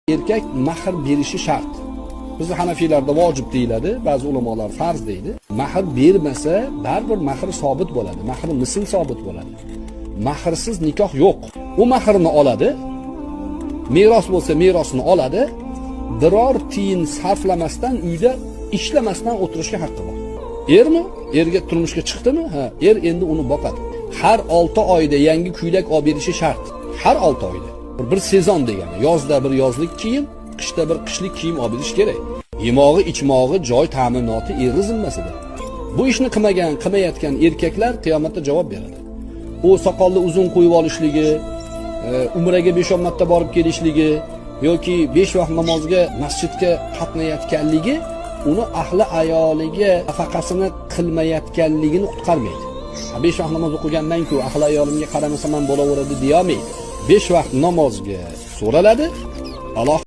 Erkak mahr berishi shart. Bizni hanafiylarda vojib deyiladi, ba'zi ulamolar farz deydi. Mahr bermasa, baribir mahr sobit bo'ladi. Mahr misl sobit bo'ladi. Mahrsiz nikoh yo'q. U mahrni oladi, meros bo'lsa merosini oladi, biror tiyin sarflamasdan uyda ishlamasdan o'tirishga haqqi bor. Ermi? Erga turmushga chiqdimi? Ha, er endi uni boqadi. Har 6 oyda yangi kuylak olib berishi shart. Har 6 oyda. Bir sezon degani. Yozda bir yozlik kiyim, qishda bir qishlik kiyim olib berish kerak. Yemog'i, ichmog'i, joy ta'minoti erni zimmasida. Bu ishni qilmagan, qilmayotgan erkaklar qiyomatda javob beradi. U soqolni uzun qo'yib olishligi, umraga 5-10 marta borib kelishligi yoki 5 vaqt namozga masjidga qatnayotganligi uni ahli ayoliga nafaqasini qilmayotganligini qutqarmaydi. 5 vaqt namoz o'qiganman-ku, ahli ayolimga qaramasam ham bo'laveradi deya olmaydi. 5 vaqt namozga so'raladi. Alloh